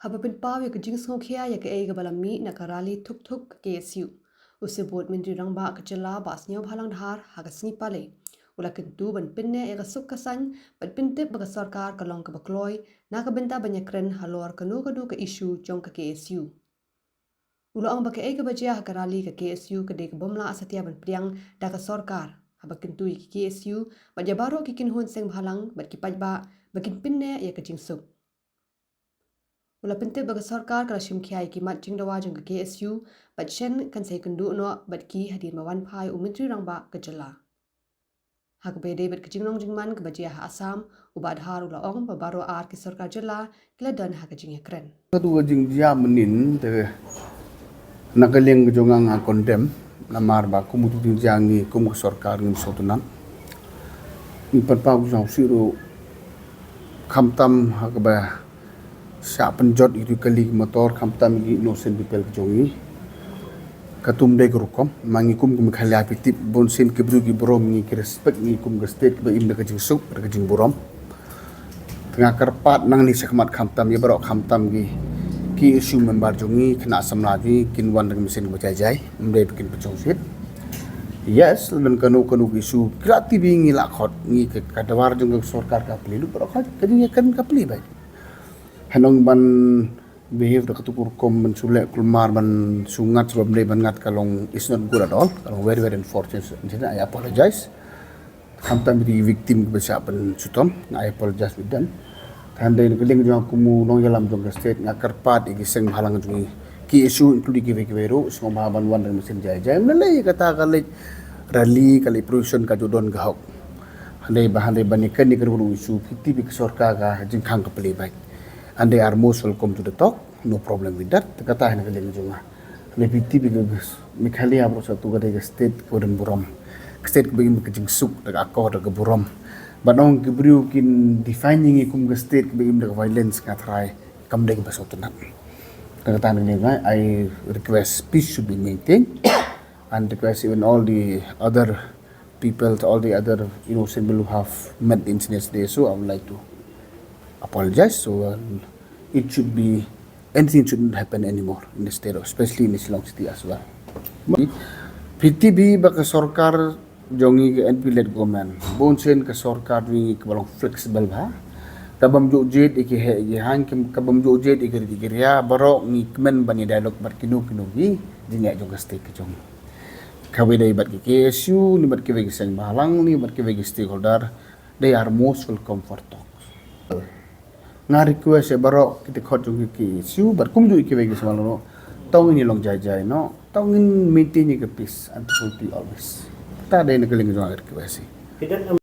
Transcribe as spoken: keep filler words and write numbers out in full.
Haba pynpaw ïa ka jingsngewkhia ïa kaei kaba la mih na ka rali thuk thuk ka K S U, u Symbud Myntri Rangbah ka jylla Bah Sniawbhalang Dhar ha ka sngi Palei u la kyntu ban pynneh ïa ka suk ka saiñ bad pyntip ba ka sorkar ka long kaba kloi na ka bynta ban ïakren halor kano kano ka issue jong ka K S U. U la ong ba kaei kaba jia ha ka rali ka K S U ka dei ka bym lah satia ban pdiang da ka sorkar, haba kyntu ïa ki K S U bad ïa baroh ki kynhun seng bhalang bad ki paidbah ba kin pynneh ïa ka jingsuk. U la pyntip ba ka sorkar ka la shim khia ïa ki mat jingdawa jong ka K S U bad shen kan sa ïakynduh noh bad ki hadien ba wan phai u Myntri Rangbah ka jylla. Ha kaba ïadei bad ka jinglong jingman kaba jia ha Assam, u Bah Dhar u la ong ba baroh ar ki sorkar jylla ki la don ha ka jingïakren. Katu ka jingjia mynnin te na ka liang ka jong nga nga condemn, namar ba kum utu jingjia ngi kum ka sorkar ngim sngewtynnat. Ngi pynpaw ka jingsngewsih ruh khamtam ha kaba shah pynjot ïa ki kali ki motor khamtam ïa ki innocent people ki jong ngi. Katum dei ka rukom, ma ngi kum ka Meghalaya phi tip bun sien ki briew ki burom ngi ki respect ngi kum ka state kaba im da ka jingsuk da ka jingburom. Te nga kyrpad nangne shakhmat khamtam ïa baroh khamtam ki K S U member jong ngi, khynnah samla jong ngi kin wan da ka mynsiem kaba jai jai, ym dei ba kin pynshongshit. Yes, lada kano kano ka issue ki la tip ngi la khot ngi ka, ka dawar jong ka sorkar ka plie lut baroh ka, ka jingïakren ka plie beit. Hynrei ban behave da katu ka rukom ban shu leh kulmar ban shu ngat shu bym dei ban ngat ka long is not good at all. Ka long very, very unfortunate incident. I apologize. Khamtam ïa ki victim kiba shah pynshitom, I apologize with them. Te hynrei na ka liang jong nga kum u nongïalam jong ka state nga kyrpad ïa ki seng bhalang jong ngi, K S U including kiwei kiwei ruh, sngewbha ban wan da ka mynsiem jai jai. Ym lei lei kata ka leit rally, ka leit procession ka ju don ka hok. Hynrei ba, hynrei ban ïakren ïa kano kano ka issue phi tip ïa ka sorkar ka jingkhang ka plie beit. And they are most welcome to the talk, no problem with that. Te kata hi na ka liang jong nga. Hynrei phi tip ïa ka Meghalaya baroh sha tu ka dei ka state kaba don burom, ka state kaba im da ka jingsuk, da ka akor, da ka burom. Ban ong ki briew kin define ïa ngi kum ka state kaba im da ka violence, nga tharai kam dei kaba sngewtynnat. Te kata hi na ka liang jong nga, I request peace should be maintained and request even all the other people, all the other innocent people who have met the incidents there. So I would like to apologize. So uh, it should be, anything shouldn't happen anymore in the state, of, especially in the Shillong city as well. Phi tip ba ka sorkar jong ngi ka N P led government, bun sien ka sorkar jong ngi kaba long flexible bha, ka bym ju jied ïa ki heh ïa ki haiñ, ka bym ju jied ïa ki rit ïa ki ria, baroh ngi kmen ban ïa dialogue bad kino kino ki jingeh jong ka state ka jong ngi. Kawei dei bad ki K S U, ne bad kiwei ki seng bhalang, ne bad kiwei ki stakeholder, they are most welcome for talks. Nga request ïa baroh ki dkhot jong ki K S U bad kumjuh ïa kiwei ki seng bhalang ruh, to ngin ïa long jai jai noh, to ngin maintain ïa ka peace and tranquility always. Kata dei na ka liang jong nga request ïa.